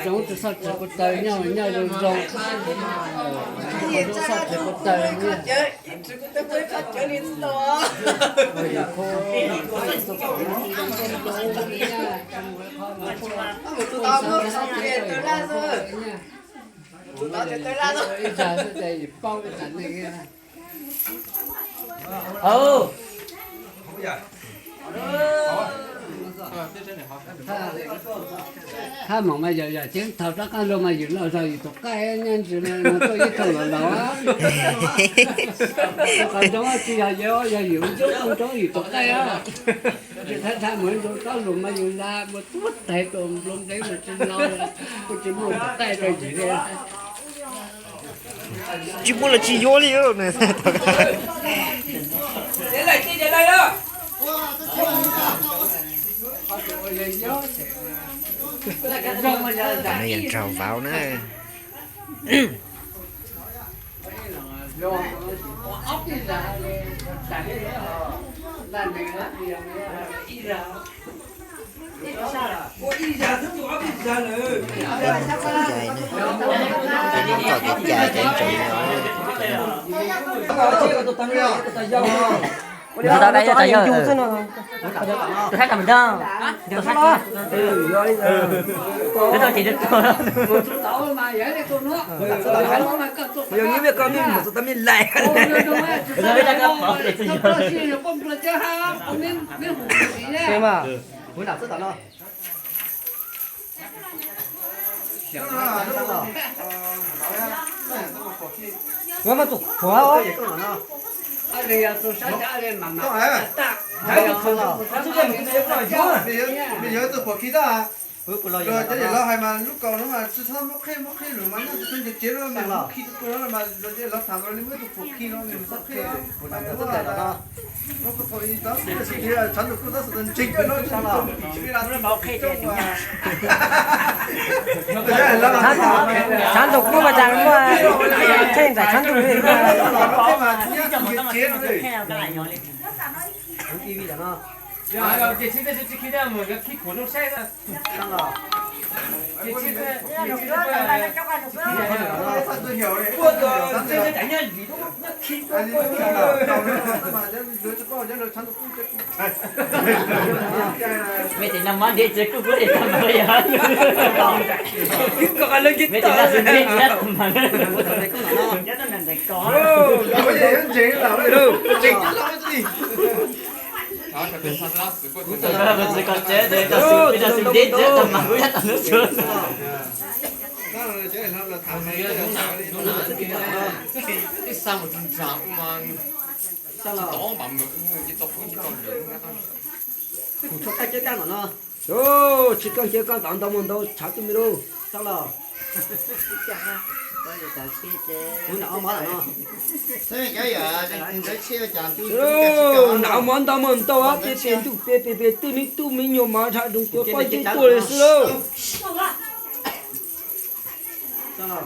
Zoo tsis txhob tsis kuv taw nyob nyob zoo zoo. Zoo txhob tsis kuv taw nyob. Ib zag xwb ces paub ib zag neeg. Thaj mam mas yog yog ceeb thaum rov qab los mas yus los zog yus tus qaij nyob ntsis mas tuaj ib thooj los laus. Qhov ntsoov tsis yog yus, yog yus ntsoov ntsoov yus tus qaij. Tsis thab thab mus ntsoov rov los mas yus lam mus tuab tais tus nploos ntev mus tsis los, kuj tsis muaj tus qaij rau yus li. Tsis muaj los tsis yuav li. Nws yeej raug vauv na. Cai ne, cov neeg koj kev cai cov ntseeg no. Tus tau dai yog tas yog, tus thab kam ntog, tus thab, tus tau ces tus, yog nyob mej koj mej mus txog tau mej laim. Kuv lam xwb tom no. Mas tus qhuav os. Nws yog tus phuam khi tab. Cov niam laus hais mas lub kaus no mas tsis txhob muab qhib, muab qhib lus mas nyob tsis txhob nce tsev lawm, muab khi tus tus no mas cov niam laus tham mas li muab tus phuam khi no nws txhob qhib. Muab kuv thaum i tab xwm tshav ntuj kuj tab xwm ntseeg pem no tsis tau mus tim tsev la. Tshav ntuj kuj mas tas muaj tsheej ntawm tshav ntuj li. Mej tes nag mab ntiav txiv kuj kuv tes tag nrho yog. Koj Leej twg tawm. Ntseeg lawm. Tsis kaj nceb kaj ntawd ntau mus ntau tshav twj me lauj. Txhob los. Kuv nram ob mov ntau mus ntau, peb peb ntuj peb peb twb me tub me nyuam mas dhau zoo kuv pob ntseg tuaj li xwb lauj. Tau lawm lauj.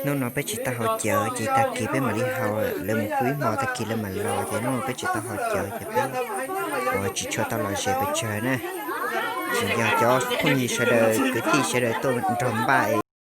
Hnub no peb tsis tau haus cawv ces tag kis peb mam li haus, lawv mus pw ib hmo tag kis lawv mam los, ces hnub no peb tsis tau haus cawv ces peb ua tsis tshua tau los ze pes tsawg na. Tsis yog cov phooj ywg sawv daws kwv tij sawv daws tuaj nrog npaj